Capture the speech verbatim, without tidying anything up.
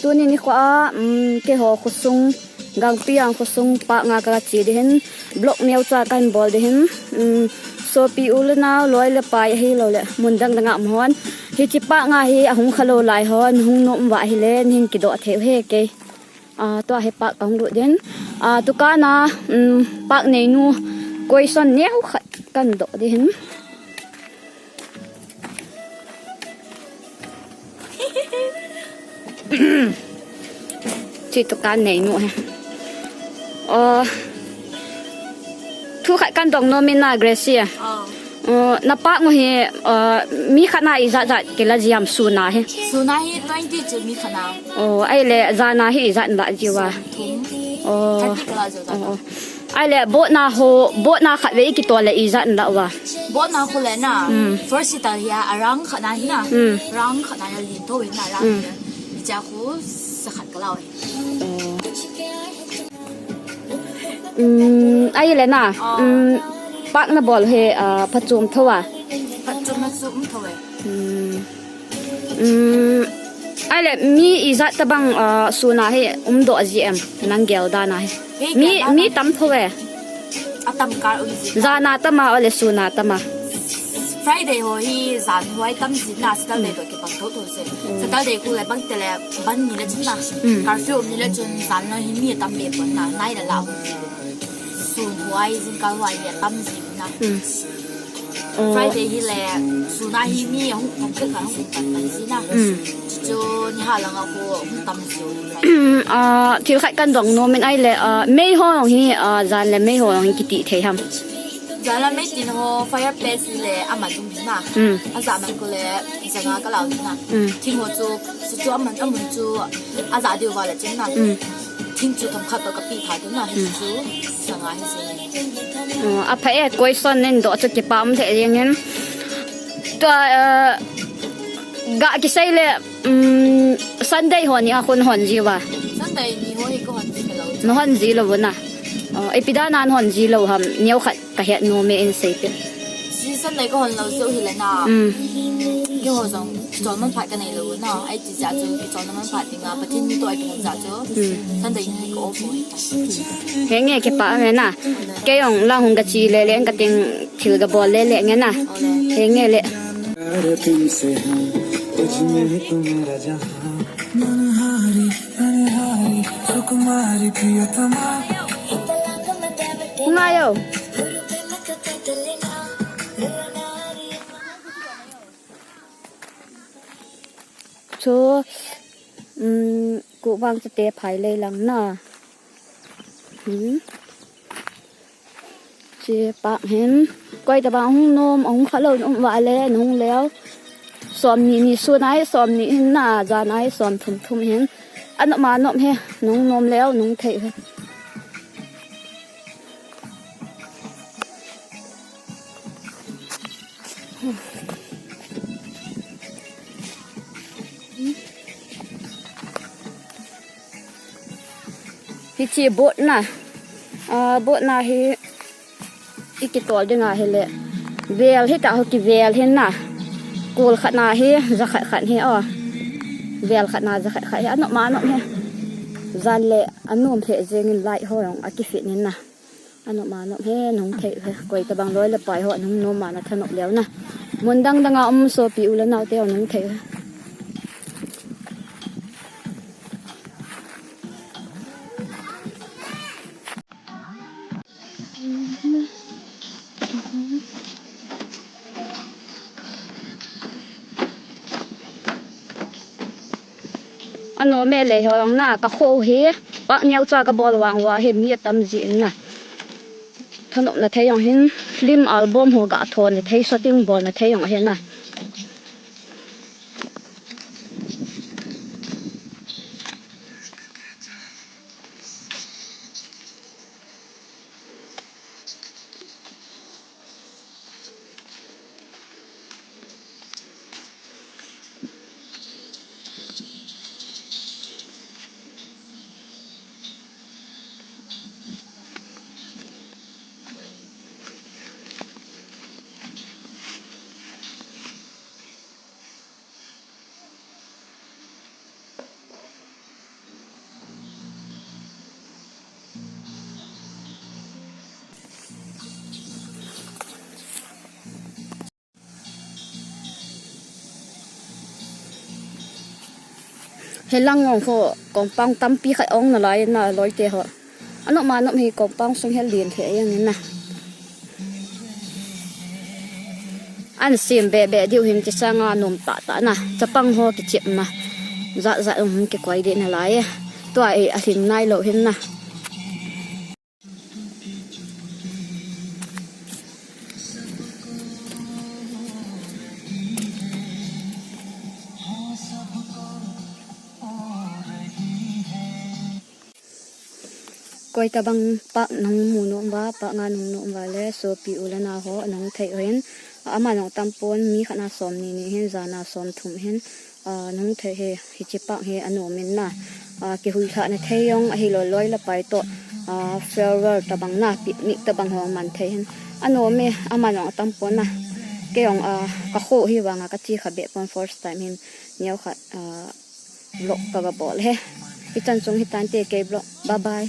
Tuni nikho a, um, keiho khosung, Gangpijang khosung park a kache ding ahin, vlog neocha kahin bol ding ahin, um, sopi u le nao, loi le pai ahilouleh mun dang dang a um hon. Hiche park a hi ahung khalou lai hon, hung nom uva ahile, nahin kidoh thei u ahi kei. Ah, tua hi park kahung lut ding. Ah, dukan a, um, park neinu question neokhat kahin doh ding ahin. Hiche dukan neinu hi. Oh, thu khat kahin dong nom in a, Gracie. Ah. Oh, na park u hi, oh, mi khat na ijat jat kila ji ham sun a hi? Sun a hi twenty chu mi khat na. Oh, ahile jan a hi ijat na la ji uva? Somthum. Oh. Thirty kila ji uva. Oh, oh. Ahile boat na ho, boat na khatvei ikitol le ijat na la uva? Boat na ho le na, hmm, first sitar hi a, a rang khat na hi na. Hmm. Rang khat na hi a lin tho hi na, rang, hmm, hi a. Hiche a khu sa khat kala u hi. Oh. Um, ahile na, ah, um, park na bol hi, ah, phachom tho a? Phachom na chu um tho e. Um. Um, ahile mi ijat tabang, ah, sun a hi umdoh ji em, nang gel dan a hi? Hei, mi, gel dan a mi hi tam tho e. Atam kal um ji. Jan a tam a, ahile sun a tam a? Friday ho hi jan ho a tam ji na, Saturday toh kibang tho tho se. Hmm. Saturday khu le bang tele ban ni le chun na. Hmm. Curfew um ni le chun jan a hi mi atam be pon na, nai le la hung ji. Sun ho a jingkah ho a hi atam ji na. Hmm. Oh. Friday hi le, sun a hi mi ahung tam khat khat hung tam tam ji na. Mm. Chu ni ha lang a khu hung tam ji u. Ah, thil khat kahin dong nom in ahile, ah, mei ho jong hi, ah, jan le mei ho jong hi kiti thei ham? Jan le mei tin ho fire pest hi le aman um na. Mm. Aja man khu le janga kala u na. Mm. Thing ho chu, chu, chu aman amun chu aja diu va le chun na. Mm. Thing chu themkhat toh kapeh tha diu na, hichu sanga hi jing. Oh, apha e, question nahin doh chu kipa um lheh jeng in. Tua, eh, ga kisei le, um, Sunday ho ni a khu nahon ji uva? Sunday ni ho hi kahon ji lou. Nahon ji lou u na. Oh, ipi dan a nahon ji lou ham, neokhat kahet nom e, in seipeh. Hiche Sunday kahon lou jeh u hi le na. Mm. Keiho jong kichol manphat kanei lou u na. Ahi jeh a chu kichol na manphat ding a Pathen mi toh a kihon jeh a chu. Mm. Sunday ni ka off u ahi. Henge, kipa um e na. Kei jong lang hung kache le le, kating thil kabol le le nge na. Ole. Henge le. Ngai o. Chu, um, Kuvang chate phai lei lang na. Hmm. Hiche park hin. Koi tabang hung nom, hung khalou um uva le, nahung leu. Somni ni sun a hi, somni hin na, jan a hi, somthum thum hin. Anom anom e, nahung nom leu, nahung thei u hi. Hiche boat na. Ah, boat na hi ikitol ding ahile. Vel hita ho kivel hin na. Kol khat na hi, ja khat khat hi o. Vel khat na, ja khat khat hi. Anom anom e. Jan le anom lheh jeng in light ho jong akifit in na. Anom anom e, nahung thei u hi. Koi tabang loi le pai ho nahung nom a na thanop leu na. Mun dang dang a um sopi u le nao te ho nahung thei u hi. Anom e, lei ho jong na, kakho u hi, park neocha kabol vang uva hi mi atam jin na. Thanopna thei jong hin, film album ho ga thon na thei, shooting bol na thei jong hin na. Helang ong ho compound tampi khat ong nalai na loite ho. Anop ma nop hi compound sung hel din the yang na. An sim be be diu hin kisanga nom ta ta na. Chapang ho kichep na. Zat zat um kikoi de nalai. Tua e a hing nai lo hin na. Koi tabang park nahung mu nom uva, park nga nahung nom uva le, sopi u le nao ho nahung thei uvin, ama nahung tam pon, mi khat na som ni ni hin, jan na som thum hin, ah, nahung thei hi, hiche park hi anom in na, ah, kihui lhah na thei jong ahilou loi le pai toh, ah, farewell tabang na, picnic tabang ho man thei hin, anom e, ama nahung tam pon na, kei jong, ah, ka kho hi vang a ka che kha be pon first time hin, neo khat, ah, vlog ka ga bol e. Hichan chung hitan te kei vlog. Bye bye.